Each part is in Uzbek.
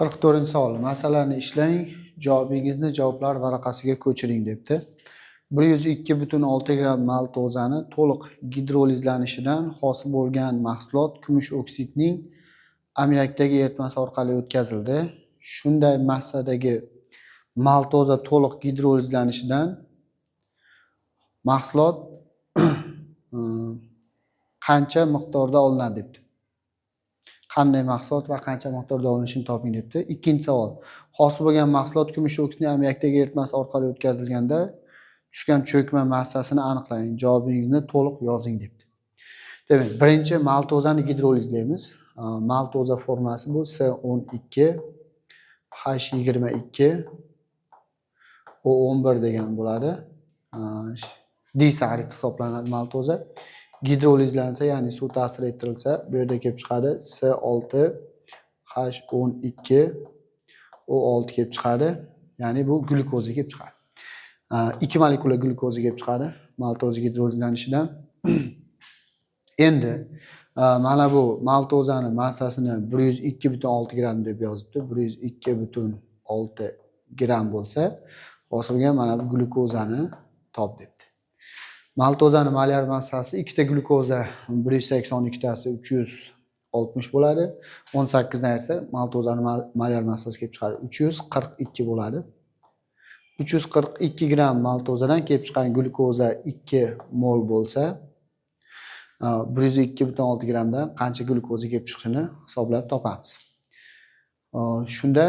44-savol. Masalani ishlang, javobingizni javoblar varaqasiga ko'chiring debdi. 102,6 gramm maltozani to'liq gidrolizlanishidan hosil bo'lgan mahsulot kumush oksidning ammiakdagi eritmasi orqali o'tkazildi. Shunday massadagi maltoza to'liq gidrolizlanishidan mahsulot qancha miqdorda olinadi debdi. Qanday mahsulot va qancha miqdorda olinishini toping debdi. Ikkinchi savol. Hosil bo'lgan mahsulot kumush oksidning ammiakdagi eritmasi orqali o'tkazilganda tushgan cho'kma massasini aniqlang. Javobingizni to'liq yozing debdi. Demak, birinchi maltozani gidrolizlaymiz. Maltoza formasi bu C12 H22 O11 degan bo'ladi. Disaxarid hisoblanadi maltoza. Gidrolizlansa, ya'ni suv ta'sir ettirilsa, bu yerda kelib chiqadi C6 H12 O6 kelib chiqadi. Ya'ni bu glyukoza kelib chiqadi. 2 molekula glyukoza kelib chiqadi maltoza gidrolizlanishidan. Endi mana bu maltozani massasini 102,6 gramm deb yozibdi. 102,6 gramm bo'lsa, hosil bo'lgan mana bu glyukozani top debdi. Maltozani molyar massasi ikkita glyukoza 182 tasi 360 bo'ladi. 18 dan ayirsa, maltozani molyar massasi kelib chiqadi. 342 bo'ladi. 342 gramm maltozadan kelib chiqqan glyukoza 2 mol bo'lsa, 102,6 grammdan qancha glyukoza kelib chiqishini hisoblab topamiz. Shunda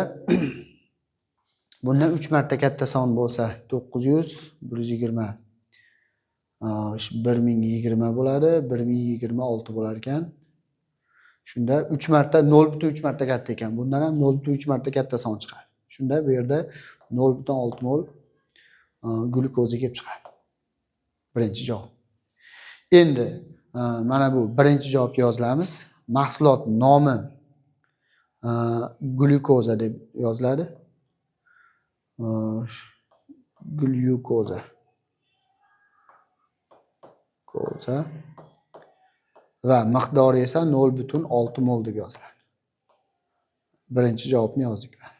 bundan 3 marta katta son bo'lsa 900, 120, 1020 bo'ladi, 1026 bo'lar ekan. Shunda 3 marta, 0,3 marta katta ekan. Bundan ham 0,3 marta katta son chiqadi. Shunda bu yerda 0,6 mol glyukoza kelib chiqadi. Birinchi javob. Endi mana bu birinchi javobga yozilamiz. Mahsulot nomi glyukoza deb yoziladi. Glyukoza. Koza va miqdori esa 0,6 mol deb yoziladi. Birinchi javobni yozdik mana.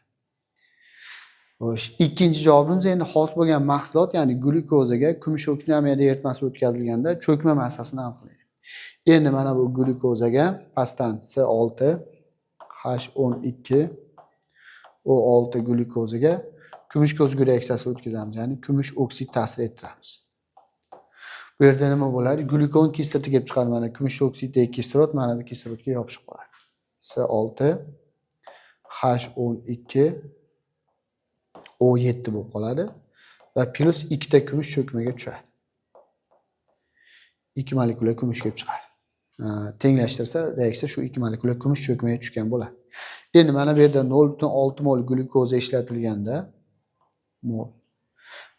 Xo'sh, ikkinchi javobimiz endi hosil bo'lgan mahsulot, ya'ni glyukozaga kumush oksid ammiak eritmasi o'tkazilganda cho'kma massasini aniqlaydi. Endi mana bu glyukozaga pastdan C6 H12 O6 glyukozaga kumush ko'zgu reaksiyasi o'tkazamiz, ya'ni kumush oksid ta'sir ettiramiz. Bu yerda nima bo'ladi? Glyukon kislota kelib chiqadi. Mana kumush oksiddagi kislorod mana bu kislorodga yopishib qoladi. C6 H12 O7 bo'lib qoladi va plyus ikkita kumush cho'kmaga tushadi. 2 molekula kumush kelib chiqadi. Tenglashtirsa, reaksiya shu 2 molekula kumush cho'kmaga tushgan bo'ladi. Endi mana bu yerda 0,6 mol glyukoza ishlatilganda mol.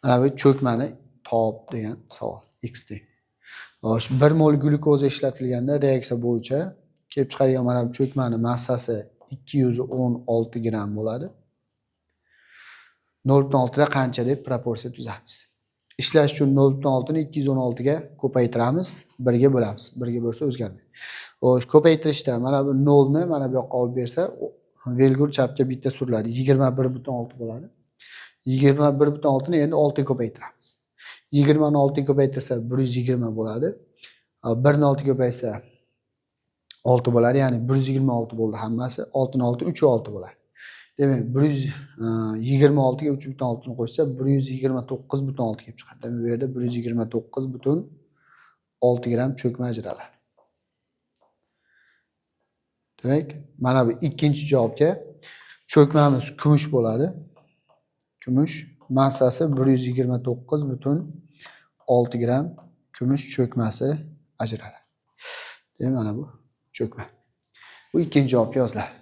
Mana bu cho'kmani top degan savol x teng. Xo'sh, 1 mol glyukoza ishlatilganda reaksiya bo'yicha kelib chiqadigan mana bu cho'kmani massasi 216 gramm bo'ladi. 0,6 da qancha deb proporsiya tuzamiz. Ishlash uchun 0,6 ni 216 ga ko'paytiramiz, 1 ga bo'lamiz. 1 ga bo'lsa o'zgarmaydi. Xo'sh, ko'paytirishda mana bu 0 ni mana bu yoqqa olib bersa, belgur chapga bitta suriladi. 21,6 bo'ladi. 21,6 ni endi 6 ga ko'paytiramiz. 20 ni 6 ga ko'paytirsa 120 bo'ladi. 1 ni 6 ga ko'paysa 6 bo'ladi, ya'ni 126 bo'ldi hammasi. 6 ni 6 3 6 bo'ladi. Demak, 126 ga 3,6 ni qo'shsa 129,6 kelib chiqadi. Demak, bu yerda 129,6 gramm cho'kma ajraladi. Demak, mana bu ikkinchi javobga cho'kmamiz kumush bo'ladi. Kumush massasi 129,6 gramm kumush cho'kmasi ajraladi. Demak, mana bu cho'kma. Bu ikkinchi javobga yoziladi.